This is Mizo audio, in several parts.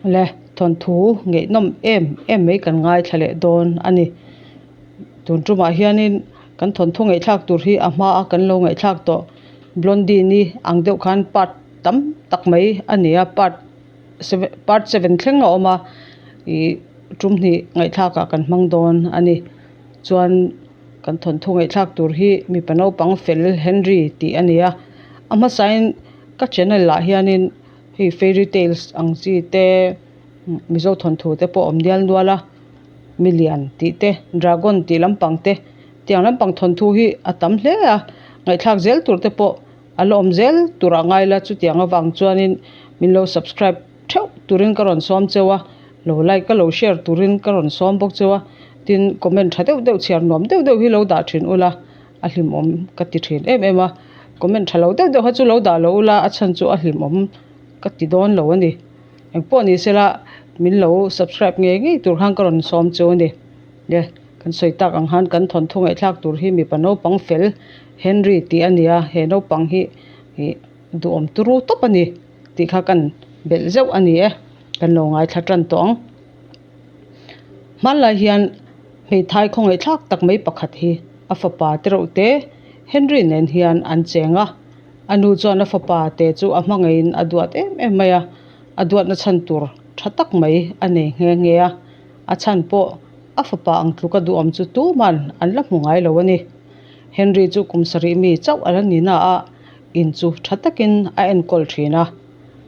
Le thawnthu ngaihnawm em em mai kan ngaithla leh dawn a ni. Tun tumah hianin kan thawnthu ngaihthlak tur hi a hmaa kan lo ngaihthlak tawh Blondie-ni ang deuh khan part tam tak mai a ni a, part seven part seven thleng a awm a, ih tum hnih ngaihthlakah kan hmang dawn a ni. Chuan kan thawnthu ngaihthlak tur hi mipa naupang fel Henry tih a ni a, a hmasain ka channel ah hianin hei fairy tales ang chi te Mizo thawnthu te pawh a awm dial nual a, milian tih te dragon tih lampang te tiang lampang thawnthu hi a tam hle a, ngaihthlak zel tur te pawh a la awm zel tur ah ngai la chutiang avang chuanin min lo subscribe theuh turin ka rawn sawm cheu a, lo like a lo share turin ka rawn sawm bawk cheu a, tin comment tha deuh deuh chhiar nuam deuh deuh hi lo dah thin ula a hlimawm ka ti thin em em a, comment tha lo deuh deuh kha chu lo dah lo ula a chhan chu a hlimawm ka ti dawn lo a ni, engpawh ni sela min lo subscribe ngei ngei tur khan ka rawn sawm cheu a ni. Nge kan sawi tak ang khan kan thawnthu ngaihthlak tur hi mipa naupang fel Henry tih a ni a, he naupang hi ih duhawm turu tawp a ni tih kha kan belh zeuh a ni e, kan lo ngaithla tan tawh ang. Hmanlai hian hmeithai khawngaihthlak tak mai pakhat hi a fapa te reuh te Henry nen hian an cheng a, a nu chuan a fapa te chu a hmangaihin a duat em em mai a, a duatna chhan tur tha tak mai a nei nghe nghe a. A chhan pawh a fapa ang tluka duhawm chu tuman an la hmu ngai lo a ni. Henry chu kum sarih mi chauh a la ni na a, in chu tha takin a enkawl thin a.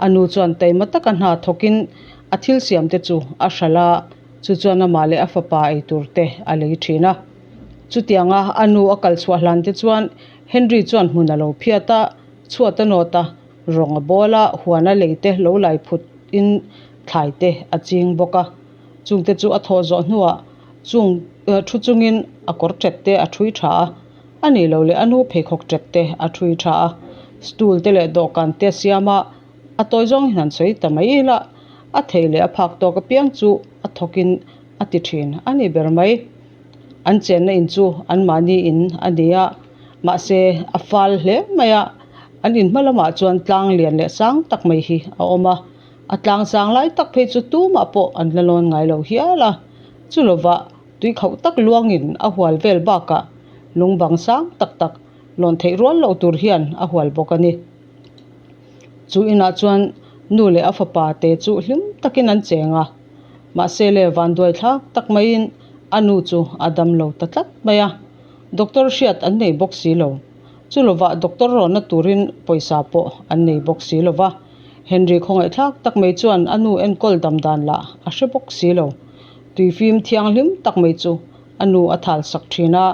A nu chuan taima taka hna thawkin a thil siam te chu a hralh a, chu chuan amah leh a fapa ei tur te a lei thin a. Chutianga a nu a kal chhuah hlan te chuan Henry chuan hmun a lo phiat a, chhuat a nawt a, rawng a bawl a, huan a lei te lo lai phut in thlai te a ching bawk a. Chungte chu a thawh zawh hnuah chung thu chungin a kawr ṭet te a ṭhui ṭha a, a nih loh leh a nu pheikhawk ṭet te a ṭhui ṭha a, stool te leh dawhkan te a siam a, a tawi zawng hian han sawi ta mai ila, a thei leh a phak tawk apiang chu a thawkin a ti ṭhin a ni ber mai. An chenna in chu anmahni in a ni a, mahse a fal hle mai a, an in hma lamah chuan tlang lian leh sang tak mai hi a awm a. A tlang sang lai tak phei chu tumah pawh an la lawn ngai lo hial a, chu lovah tui khauh tak luangin a hual vel bakah lung bang sang tak tak lawn theih rual loh tur hian a hual bawk a ni. Chu inah chuan nu leh a fapa te chu hlim takin an cheng a, mahse le vanduai thlak tak maiin a nu chu a dam lo ta tlat mai a, doctor hriat an nei bawk si lo. Chu lovah doctor rawnna turin pawisa pawh an nei bawk si lo va. Henry khawngaihthlak tak mai chuan a nu enkawl dam dan lah a hre bawk si lo. Tuifim thianghlim tak mai chu a nu a thal sak thin a,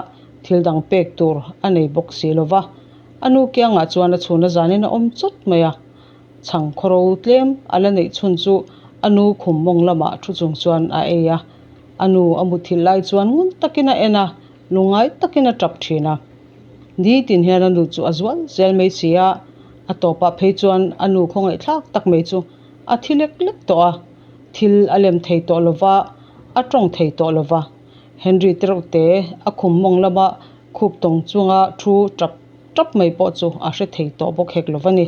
thil dang pek tur a nei bawk si lo va. A nu kiangah chuan a chhun a zanin a awm chawt mai a. Chhang khawro tlem a la neih chhun chu a nu khum mawng lamah thu chung chuan a ei a. A nu a muthilh lai chuan ngun takin a en a, lungngai takin a tap thin a. Nitin hian a nu chu a zual zel mai si a, a tawpah phei chuan a nu khawngaihthlak tak mai chu a thi lek lek tawh a, thil a lem thei tawh lo va, a tawng thei tawh lo va. Henry te reuh te a khum mawng lama khup tawng chunga thu tap tap mai pawh chu a hre thei tawh bawk hek lo va ni.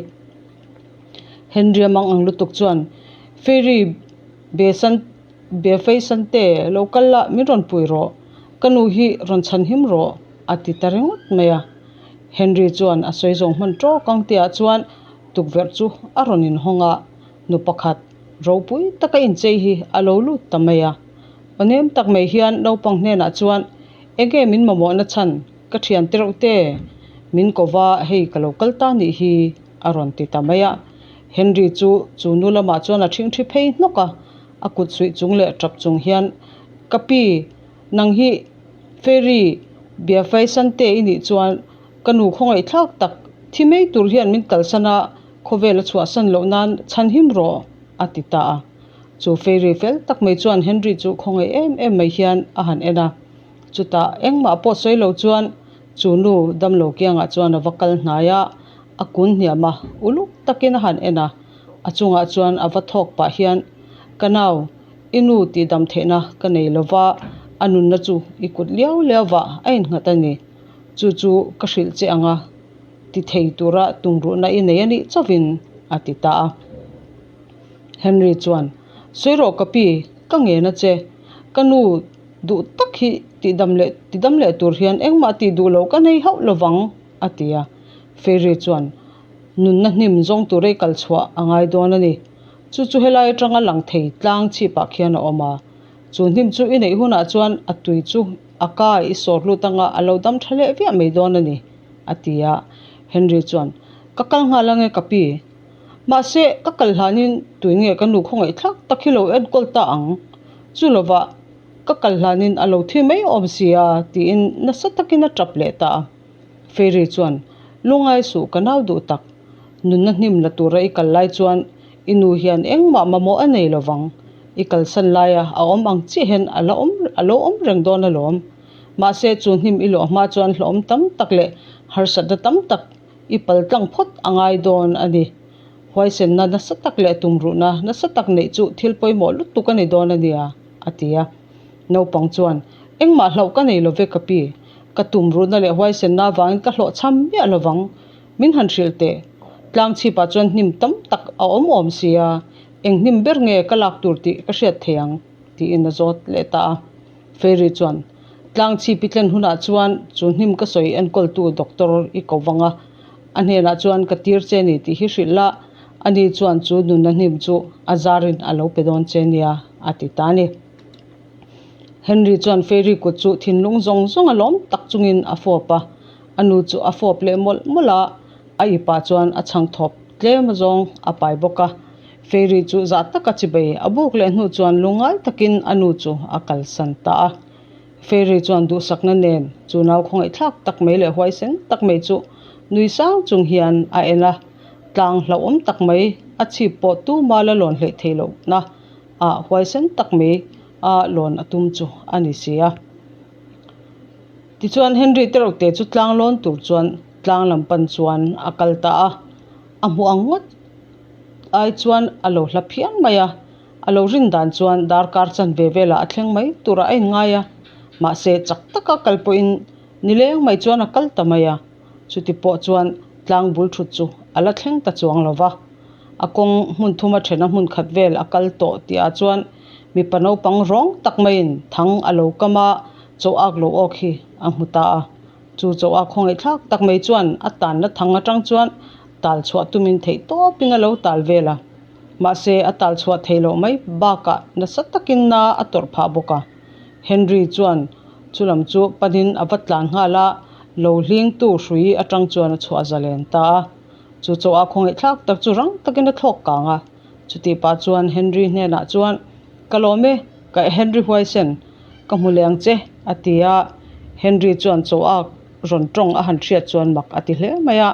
Henry a mang ang lutuk chuan Fairy Besan Biafei Sante, lo kal la, min rawn pui rawh. Ka nu hi rawn chhan him rawh, a ti ta ringawt mai a. Henry chuan a sawi zawng hman tawk ang tihah chuan tukverh chu a rawn inhawng a, nu pakhat ropui taka inchei hi a lo lut ta mai a. Aw nem tak mai hian naupang hnenah chuan, Enge min mamawhna chhan, ka thian te reuh te, min ko va, hei ka lo kal ta nih hi, a rawn ti ta mai a. Henry chu chu nu lamah chuan a ṭhingṭhi phei hnawk a. A kut suih chung leh tap chung hian, Ka pi, nang hi Fairy Biafai Sante i nih chuan ka nu khawngaihthlak tak thi mai tur hian min kalsan a, khawvel a chhuahsan loh nan chhan him rawh, a ti ta a. Chu Fairy fel tak mai chuan Henry chu khawngaih em em mai hian a han en a. Chutah engmah pawh sawi lo chuan chu nu damlo kiangah chuan a va kal hnai a, a kun hniam a, uluk takin a han en a. A chungah chuan a va thawk pah hian, Ka nau, i nu tihdam theihna ka nei lo va, a nunna chu i kut liau liau vah a innghat a ni. Chu chu ka hrilh che ang a, ti thei tura tumruhna i nei a nih chauhin, a ti ta a. Henry chuan, Sawi rawh ka pi, ka ngen a che. Ka nu duh tak hi tihdam leh tidam leh tur hian engmah tih duh loh ka nei hauh lovang, a ti a. Fairy chuan, Nunna hnim zawng tur ei kal chhuah a ngai dawn a ni. Chu chu helai atanga lang thei tlang chhipah khian a awm a. Chu hnim chu i neih hunah chuan a tui chu a ka i sawr lut anga a lo dam tha leh viah mai dawn a ni, a ti a. Henry chuan, Ka kal nghal ange ka pi. Mahse, ka kal hlanin tui nge ka nu khawngaih thlak tak hi lo enkawl ta ang. Chu lovah ka kal hlanin a lo thi mai awm si a, tiin nasa takin a tap leh ta a. Fairy chuan, Lungai suh ka nau duh tak. Nunna hnim la tura i kal lai chuan i nu hian engmah mamawh a nei lovang. I kalsan laia a awm ang chiah hian a la awm a lo awm reng dawn alawm. Mahse, chu hnim i lawh hma chuan hlawhawm tam tak leh harsatna tam tak i pal tlang phawt a ngai dawn a ni. Huaisenna nasa tak leh tumruhna nasa tak neih chu thil pawimawh lutuk a ni dawn a nia, a ti a. Naupang chuan, Engmah hlauh ka nei lo ve ka pi. Ka tumruhna leh huaisenna avangin ka hlawhchham miah lo vang. Min han hrilh teh. Tlang chhipah chuan hnim tam tak a awm awm si a, eng hnim ber nge ka lak tur tih ka hriat thei ang, tiin a zawt leh ta a. Fairy chuan, Tlang chhip i tlen hunah chuan chu hnim ka sawi enkawltu doctor i ko vang a, a hnenah chuan ka tir che ni tih hi hrilh la, ani chuan chu nunna hnim chu a zarin a lo pe dawn che nia, a ti ta a ni. Henry chuan Fairy kut chu thinlung zawng zawng a lawm tak chungin a fawp a, a nu chu a fawp leh mawlh mawlh a, a ipah chuan a chhang thawp tlem azawng a pai bawk a. Fairy chu zah taka chibei a buk leh hnu chuan lungngai takin a nu chu a kalsan ta a. Fairy chuan duhsakna nen chu nau khawngaihthlak tak mai leh huaisen tak mai chu nui sang chung hian a en a, tlang hlauhawm tak mai a chhip pawh tuma la lawn hleih theih lohna ah huaisen tak mai a lawn a tum chu a ni si a. Tichuan Henry Tereuhte chu tlang lawn tur chuan tlang lam pan chuan a kal ta a, a hmuh ang ngawt ai chuan a lo hla phian mai a, a lo rin dan chuan darkar chanve velah a thleng mai turah a inngai a, mahse chak taka kal pawhin nileng mai chuan a kal ta mai a, chuti pawh chuan tlang bul thut chu a la thleng ta chuang lo va. A kawng hmun thuma thena hmun khat vel a kal tawh tihah chuan mipa naupang rawng tak maiin thang a lo kam a, chaw ak lo awk hi a hmu ta a. Chu chaw ak khawngaihthlak tak mai chuan a tanna thang atang chuan tal chhuah tumin theih tawpin a lo tal vel a. Mahse a tal chhuah theih loh mai bakah nasa takin na a tawrh phah bawk a. Henry chuan chulam chu panin a va tlan nghal a, lo hlingtu hrui atang chuan a chhuah zalen ta a. Chu chaw a khawngaihthlak tak chu rang takin a thlawk kang a. Chutih pah chuan Henry hnenah chuan, Ka lawm e, ka Henry Huaisen, ka hmu leh ang che, a ti a. Henry chuan chaw a rawn tawng a han hriat chuan mak a ti hle mai a.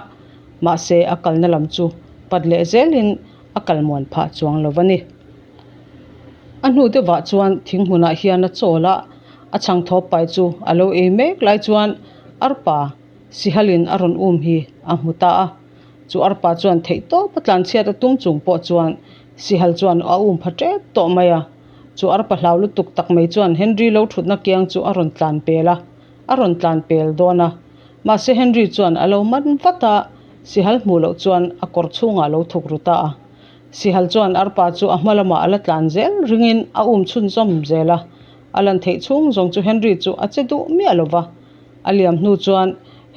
Mahse a kalna lam chu pat leh zelin a kal muan phah chuang lo a ni. A hnu deuhah chuan thing hmunah hian a chawl a, a chhangthawp pai chu a lo ei mek lai chuan arpa Sihalin a rawn um hi a hmu ta a, chu arpa chuan theih tawp a tlanchhiat a tum chung pawh chuan Sihal chuan a um pha tep tawh mai a. Chu arpa hlau lutuk tak mai chuan Henry lo thutna kiang chu a rawn tlan pel a, a rawn tlan pel dawn a. Mahse Henry chuan a lo man vat a, Sihal hmuh loh chuan a kawr chhungah a lo thuk ru ta a. Sihal chuan arpa chu a hma lamah a la tlan zel ringin a um chhunzawm zel a, a lan theih chhung zawng chu Henry chu a che duh miah lo va. A liam hnu chuan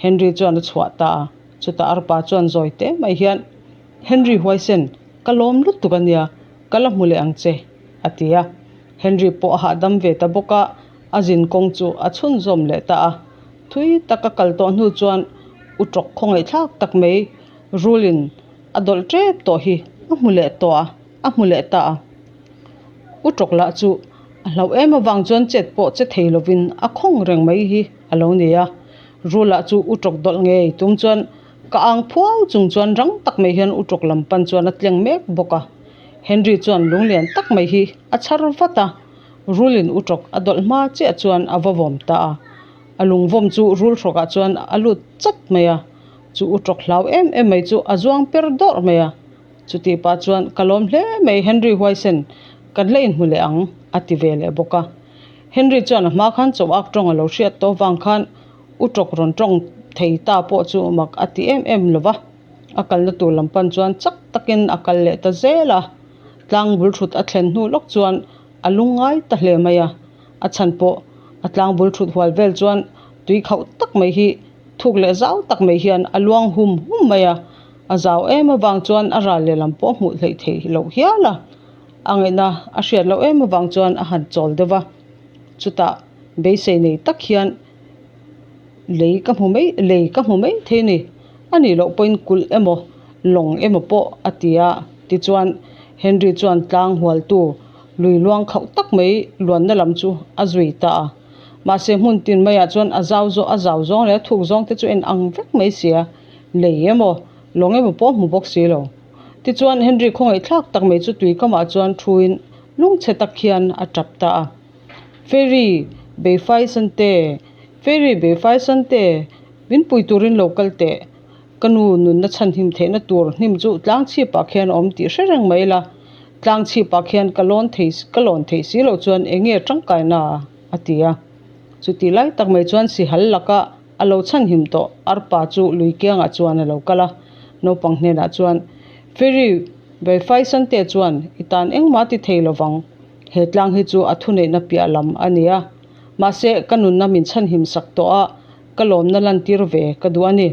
Henry chuan a chhuah ta a, chutah arpa chuan zawi teh mai hian, Henry Huaisen, ka lawm lutuk a nia, ka la hmu leh ang che, a ti a. Henry pawh a hahdam ve ta bawk a, a zin kawng chu a chhunzawm leh ta a. Thui tak a kal tawh hnu chuan u tawk khawngaihthlak tak mai rulin a dawlh tep tawh hi a hmu leh tawh a, a hmu leh ta a. U tawk lah chu a hlauh em avang chuan chet pawh che thei lovin a khawng reng mai hi a lo ni a. Rula chu u tawk dawlh ngei tum chuan ka ang phuau chung chuan rang tak mai hian u tawk lam pan chuan a tleng mek bawk a. Henry chuan lunglian tak mai hi a chhar vat a, Rulin u tawk a dawlh hma chiah chuan a va vawm ta a. A lungvawm chu rul hrawkah chuan a lut chat mai a, chu u tawk hlau em em mai chu a zuang per dawrh mai a. Chutih pah chuan, Ka lawm hle mai Henry Huaisen, kan la inhmu leh ang, a ti ve leh bawk a. Henry chuan a hma khan chaw ak tawng a lo hriat tawh vang khan u tawk rawn tawng thei ta pawh chu mak a ti em em lo va. A kalna tur lam pan chuan chak takin a kal leh ta zel a. Tlang bul thut a thlen hnu lawk chuan a lungngai ta hle mai a, a chhan pawh a tlang bul thut hual vel chuan tui khauh tak mai hi thuk leh zau tak mai hian a luang hum hum mai a, a zau em avang chuan a ral lehlam pawh a hmuh hleih theih loh hial a, a ngaihna a hriat loh em avang chuan a han chawl deuh va, chutah beisei nei tak hian lei ka hmu mai lei ka hmu mai thei a ni, a nih loh pawhin kulh emaw lawng emaw pawh a ti a, tichuan Henry chuan tlang hualtu lui luang khauh tak mai luanna lam chu a zui ta a, mahse hmun tin maiah chuan a zau zawh a zau zawng leh a thuk zawng te chu en ang vek mai si a, lei emaw lawng emaw pawh a hmu bawk si lo. Tichuan Henry khawngaihthlak tak mai chu tui kamah chuan thuin lungchhe tak hian a tap ta a. Ferry Beifai Sante, Ferry Beifai Sante, min pui turin lo kal teh. Ka nu nunna chhanhim theihna tur hnim chu tlang chhipah khian a awm tih hre reng mai la. Tlang chhipah khian ka lawn thei ka lawn theih si loh chuan eng nge tangkaina a ti a. Chutih lai tak mai chuan sihal laka a lo chhanhim tawh arpa chu lui kiangah chuan a lo kal a. Naupang hnenah chuan Ferry Beifai Sante chuan i tan engmah ti thei lovang. He tlang hi chu a thuneihna piah lam a ni a, mahse ka nunna min chhanhim sak tawh a, ka lawmna lantir ve ka duh a ni.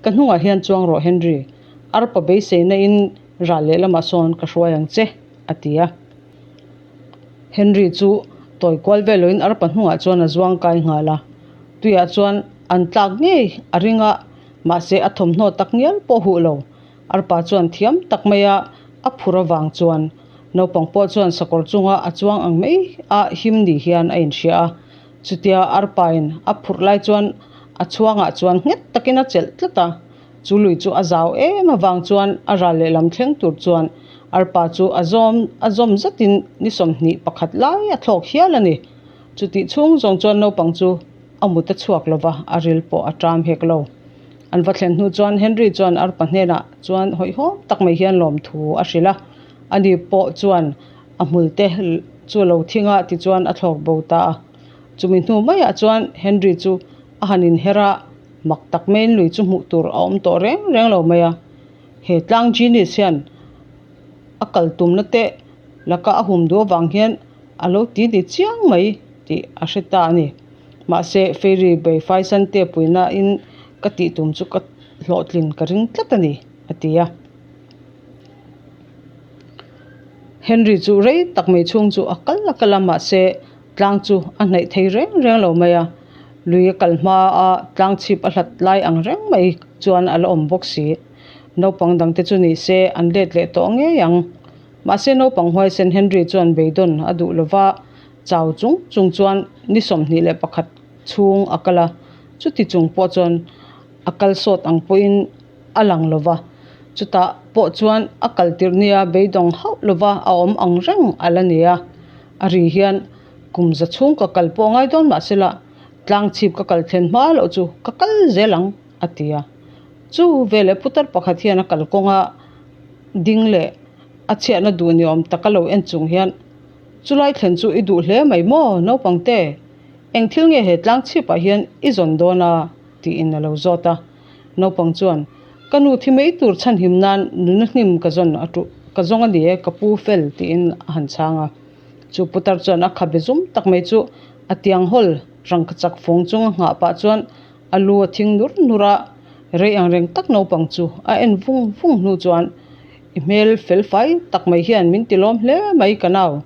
Ka hnungah hian chuang rawh Henry, arpa beiseina in ral lehlamah sawn ka hruai ang che, a ti a. Henry chu tawi kual vel loin arpa hnungah chuan a zuang kai nghal a, tuiah chuan an tlak ngei a ring a, mahse a thawmhnaw tak ngial pawh huh lo. Arpa chuan thiam tak maia a phur avang chuan naupang pawh chuan sakawr chunga a chuang ang mai a him ni hian a inhria a. Chutia arpain a phurh lai chuan a chhuangah chuan nghet takin a chelh tlat a. Chu lui chu a zau em avang chuan a ral lehlam thleng tur chuan arpa chu a zawm a zawm zatin ni 21 lai a thlawk hial a ni. Chutih chhung zawng chuan naupang chu a mut a chhuak lova, a ril pawh a ṭam hek lo. An va thlen hnu chuan Henry chuan arpa hnenah chuan hawihhawm tak mai hian lawmthu a hrilh a, ani pawh chuan a hmul te chu a lo thing a tichuan a thlawk bo ta a. Chumi hnu maiah chuan Henry chu a han inher a, mak tak maiin lui chu hmuh tur a awm tawh reng reng lo mai a. He tlang Genius hian a kal tumna te laka a hum duh avang hian a lo ti ni chiang mai tih a hre ta a ni. Mahse, Fairy Beifai Sante puihnain ka tih tum chu ka hlawhtlin ka ring tlat a ni, a ti a. Henry chu rei tak mai chhung chu a kal a kal a, mahse, tlang chu a hnaih thei reng reng lo mai a. Lui a kal hma a, tlang chhip a hlat lai ang reng mai chuan a la awm bawk si. Naupang dangte chu ni se, an let leh tawh ngei ang. Mahse, naupang huaisen Henry chuan beidawn a duh lo va. Chau chung chung chuan ni 21 chhung a kal a, chuti chung pawh chuan a kal sawt ang pawhin a lang lo va, chutah pawh chuan a kal tirh nia beidawng hauh lo va a awm ang reng a la ni a. A ri hian kum za chhung ka kal pawh ngai dawn mahse la tlang chhip ka kal thlen hma loh chu ka kal zel ang a ti a. Chu veleh putar pakhat hian a kalkawnga ding leh a chhiatna duh ni awm taka lo en chung hian Chulai thlen chu i duh hle mai maw naupangte? Eng thil nge he tlang chhipah hian i zawn dawn a? tiin a lo zawt a. Naupang chuan, Ka nu thi mai tur chhanhim nan nuna hnim ka zawn a ka zawng a ni e, ka pu fel tiin a han chhang a. Chu putar chuan a khabe zum tak mai chu a tiang hawl rangkachak fawng chunga nghah pah chuan a lu a thing nur nur a, rei ang reng tak naupang chu a en vung vung hnu chuan I hmel fel fai tak mai hian min ti lawm hle mai ka nau.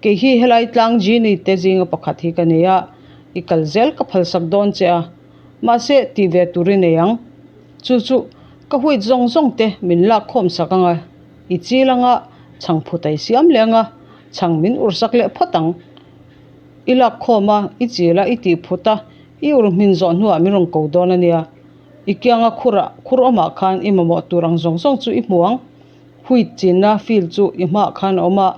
Kei hi helai tlang Genie te zinga pakhat hi ka nei a, i kal zel ka phalsak dawn che a, mahse tih ve tur i nei ang. Chu chu ka huit zawng zawng te min lak khawm sak ang a, i chil anga chhang phut a i siam leh ang a, chhang min ursak leh phawt ang. I lak khawm a, i chil a, i tih phut a, i ur hmin zawh hnuah min rawn ko dawn a nia. I kianga khurah khur awmah khan i mamawh tur ang zawng zawng chu i hmu ang. Wheat chinna field chu i hmaah khan a awm a,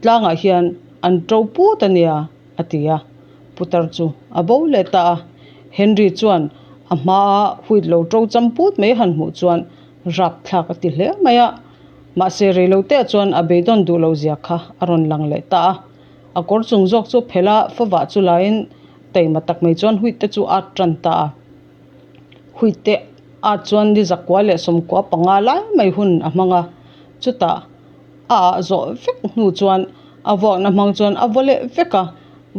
tlangah hian an to put a nia, a ti a. Putar chu a bo leh ta a. Henry chuan a hmaa wheat lo to cham put mai han hmuh chuan rapthlak a ti hle mai a. Mahse reiloteah chuan a beidawn duh loh zia kha a rawn lang leh ta a. A kawr chung zawk chu phela favah chu laiin taima tak mai chuan wheat te chu a tan ta a. Huite a chuan ni 195 lai mai hun a hmang a, chutah A ah zawh vek hnu chuan a vuakna hmang chuan a vaw leh vek a,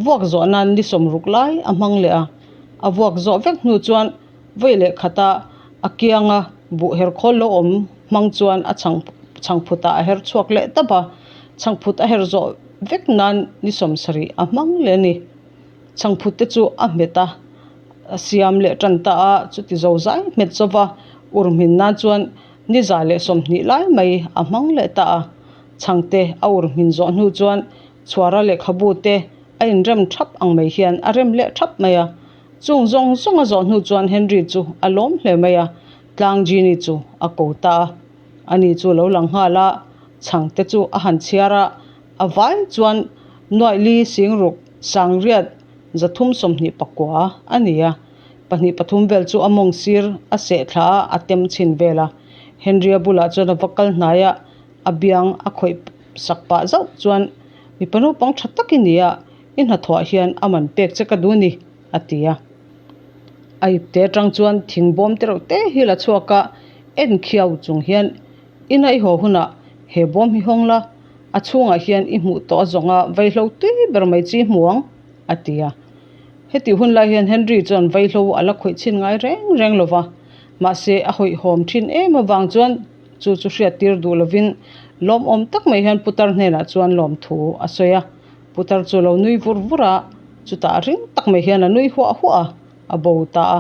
vuak zawh nan ni sawmruk lai a hmang leh a. A vuak zawh vek hnu chuan vawi leh khata a kianga buh her khawl lo awm hmang chuan a chhang chhangphut ah a her chhuak leh tap a, chhangphut a her zawh vek nan ni sawmsarih a hmang leh a ni. Chhangphut te chu a hmet a, a siam leh tan ta a, chuti zo zai hmet zova ur hmin nan chuan ni za leh 20 lai mai a hmang leh ta a. Chhangte a ur hmin zawh hnu chuan chhuara lehkhabu te a inrem thap ang mai hian a rem leh thap mai a. Chung zawng zawng a zawh hnu chuan Henry chu a lawm hle mai a, tlang Jeannie chu a ko ta a. Ani chu lo lang nghal a, chhangte chu a han chhiar a, A vai chuan nuaih li singruk sangriat 329 a ni a, pahnih pathum vel chu a mawng sir a seh thla a, a tem chhin vel a. Henry-a bulah chuan a va kal hnai a, a biang a khawih sak pah zauh chuan, Mipa naupang tha tak i ni a, i hnathawhah hian a man pek che ka duh a ni, a ti a. A ipte atang chuan thing bawm te reuh te hi la chhuak a, en khiau chung hian, Ina i haw hunah he bawm hi hawng la, a chhungah hian i hmuh tawh a zawnga vaihlo tui ber mai chu i hmu ang, a ti a. Hetih hun lai hian Henry chuan vaihlo a la khawih chhin ngai reng reng lo va, mahse a hawihhawm thin em avang chuan chu chu hriattir duh lovin lawmawm tak mai hian putar hnenah chuan lawmthu a sawi a. Putar chu a lo nui vur vur a, chutah ring tak mai hian a nui huah huah a, a bo ta a.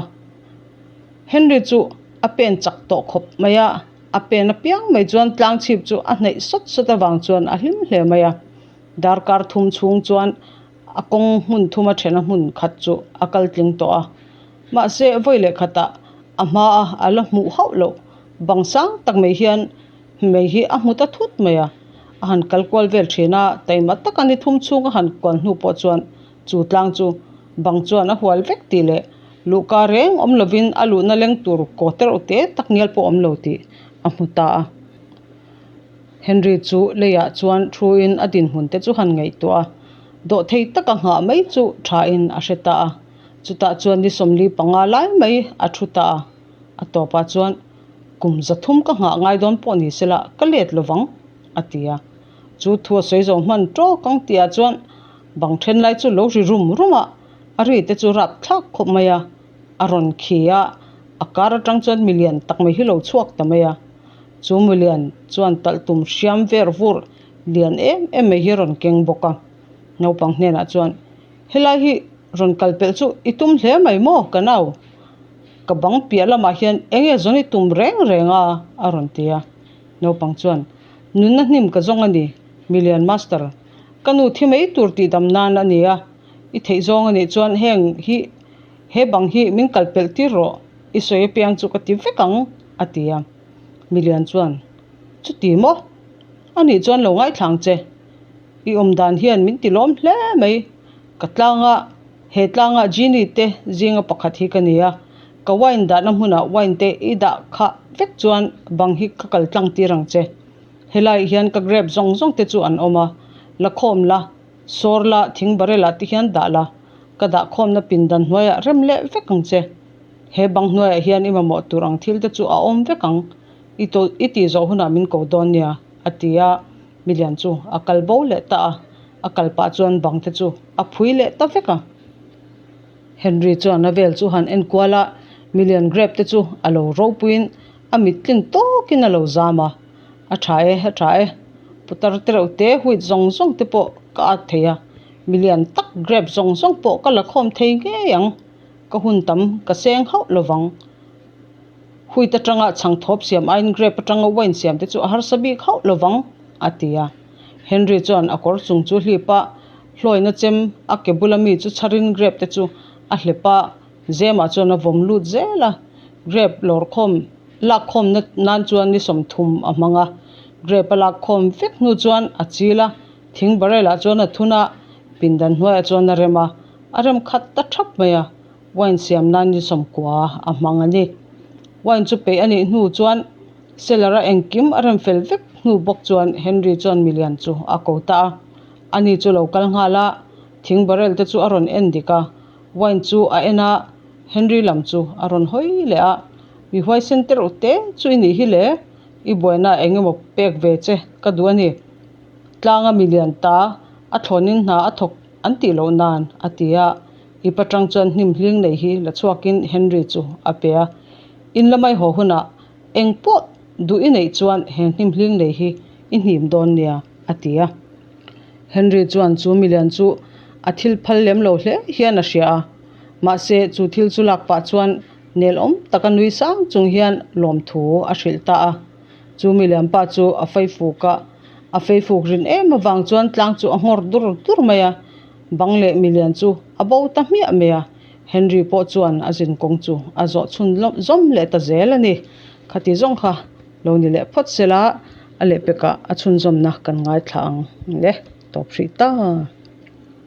Henry chu a pen chak tawh khawp mai a. A pen apiang mai chuan tlang chhip chu a hnaih sawt sawt avang chuan a hlim hle mai a. Darkar thum chhung chuan a kawng hmun thuma thena hmun khat chu a kal tling tawh a. Mahse, vawi leh khatah a hmaa a la hmuh hauh loh bang sang tak mai hian hmei hi a hmu ta thut mai a. A han kal kual vel thin a, taima taka ni thum chhung a han kual hnu pawh chuan Chu tlang chu bang chuan a hual vek tih leh luhka reng awm lovin a luhna leng tur kaw tereuh te tak ngial pawh awm lo tih a hmu ta a. Henry chu leiah chuan thuin a dinhmun te chu han ngaihtuah a, dawhthei taka nghah mai chu thain a hre ta a. Chutah chuan ni 45 lai mai a thu ta a. A tawpah chuan, Kum 300 ka nghah ngai dawn pawh ni sela ka let lovang, a ti a. Chu thu a sawi zo hman tawk ang tihah chuan bang then lai chu lo ri rum rum a, a ri te chu rap thlak khawp mai a, a rawn khi a, a kar atang chuan milian tak mai hi lo chhuak ta mai a. Chu milian chuan talh tum hriam ver vur lian em em mai hi a rawn keng bawk a. Naupang hnenah chuan, Helai hi rawn kal pelh chu i tum hle mai maw ka nau? Ka bang piah lamah hian eng nge zawn i tum reng reng a? a rawn ti a. Naupang chuan, Nunna hnim ka zawng a ni, Milian Master. Ka nu thi mai tur tih dam nan a ni a, i theih zawng a nih chuan heng hi, he bang hi min kal pelh tir rawh, i sawi apiang chu ka ti vek ang, a ti a. Milian chuan, Chuti maw? A nih chuan lo ngaithla ang che. I awm dan hian min ti lawm hle mai. Ka tlanga, he tlanga Genie te zinga pakhat hi ka ni a, ka wine dahna hmunah wine te i dah khah vek chuan bang hi ka kal tlang tir ang che. Helaiah hian ka grape zawng zawng te chu an awm a, la khawm la, sawr la, thing barrel ah te hian dah la, ka dah khawmna pindan hnuaiah rem leh vek ang che. He bang hnuaiah hian i mamawh tur ang thil te chu a awm vek ang, i tawlh i tih zawh hunah min ko dawn nia, a ti a, milian chu a kal bo leh ta a, a kal pah chuan bang te chu a phui leh ta vek a. Henry chuan a vel chu han en kual a, milian grape te chu a lo ropuiin a mit tlin tawkin a lo zam a, A tha e, a tha e, putar te reuh te wheat zawng zawng te pawh ka at thei a, milian tak grape zawng zawng pawh ka la khawm thei ngei ang, ka hun tam ka seng hauh lovang. Wheat atanga chhangthawp siam aiin grape atanga wine siam te chu a harsa bik hauh lovang, a ti a. Henry chuan a kawr chung chu hlip a, hlawina chem a ke bula mi chu chharin grape te chu a hlep a, Zemah chuan a vawm lut zel a, grape lawr khawm lak khawmna nan chuan ni 30 a hmang a, grape a lak khawm vek hnu chuan a chil a, thing barrel ah chuan a thun a, pindan hnuaiah chuan a rem a, a rem khat ta thap mai a, wine siam nan ni 90 a hmang a ni. Wine chu peih a nih hnu chuan cellar a engkim a rem fel vek hnu bawk chuan Henry chuan milian chu a ko ta a, ani chu lo kal nghal a, thing barrel te chu a rawn en dik a, Wine chu a en a, Henry lam chu a rawn hawi leh a, Mi huaisen te reuh te chu i nih hi le, i buaina eng emaw pek ve che ka duh a ni. Tlanga milian ta a thlawnin hna a thawk an tih loh nan, a ti a. Ip atang chuan hnim hling nei hi la chhuakin Henry chu a pe a. In lamai haw hunah eng pawh duh i neih chuan he hnim hling nei hi i hnim dawn nia, a ti a. Henry chuan chu milian chu a thil phal lem lo hle hian a hria a. Mahse, chu thil chu lak pah chuan nel awm taka nui sang chung hian lawmthu a hrilh ta a. Chu milian pa chu a feifuk a, a feifuk rin em avang chuan tlang chu a nghawr dur dur mai a. Bang leh milian chu a bo ta hmiah mai a. Henry pawh chuan a zinkawng chu a zawh chhun zawm leh ta zel a ni. Khati zawng kha lo ni leh phawt sela a lehpekah a chhunzawmna kan ngaithla ang le tawp hrih ta.